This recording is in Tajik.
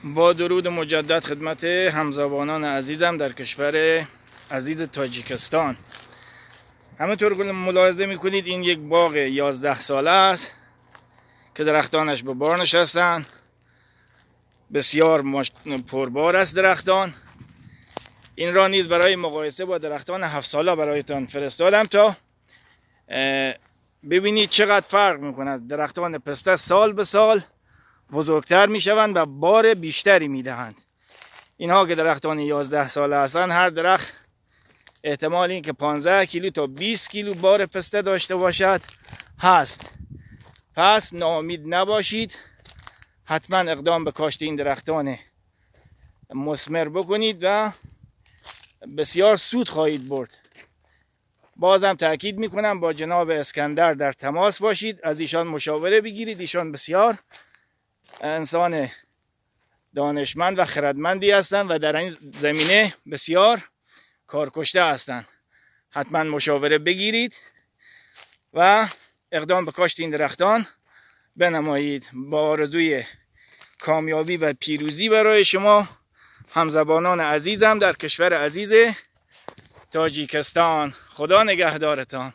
Бо дуруд муҷаддад хидмати ҳамзабонони азизам дар кишвари азизи Тоҷикистон. Ҳаминтавр ки мулоҳиза мекунед, ин як боғи 11 сола аст ки дарахтонаш ба бор нишастанд. Бисёр пурбор аст дарахтон. Инро низ барои муқоиса бо дарахтони 7 сола бароятон фиристодам то бибинед чақадр фарқ мекунад. Дарахтони писта сол ба сол бузургтар мешаванд ва бори бештаре медиҳанд. Инҳо ки дарахтони 11 сола ҳастанд, ҳар дарахт эҳтимол ин ки 15 кило то 20 кило бори писта дошта бошад ҳаст. Пас ноумед набошед, ҳатман иқдом ба кошти ин дарахтони мусмир бикунед ва бисёр суд хоҳед бурд. Бозам таъкид мекунам, бо ҷаноби Искандар дар тамос бошед, аз эшон мушовара бигиред. Эшон бисёр инсони донишманд ва хирадманди ҳастанд ва дар ин замина бисёр коркушта ҳастанд. Ҳатман мушовара бигиред ва иқдом ба кошти ин дарахтон бинамоед. Бо орзуи комёбӣ ва пирӯзӣ барои шумо ҳамзабонони азизам дар кишвари азизи Тоҷикистон. Худо нигаҳдоратон.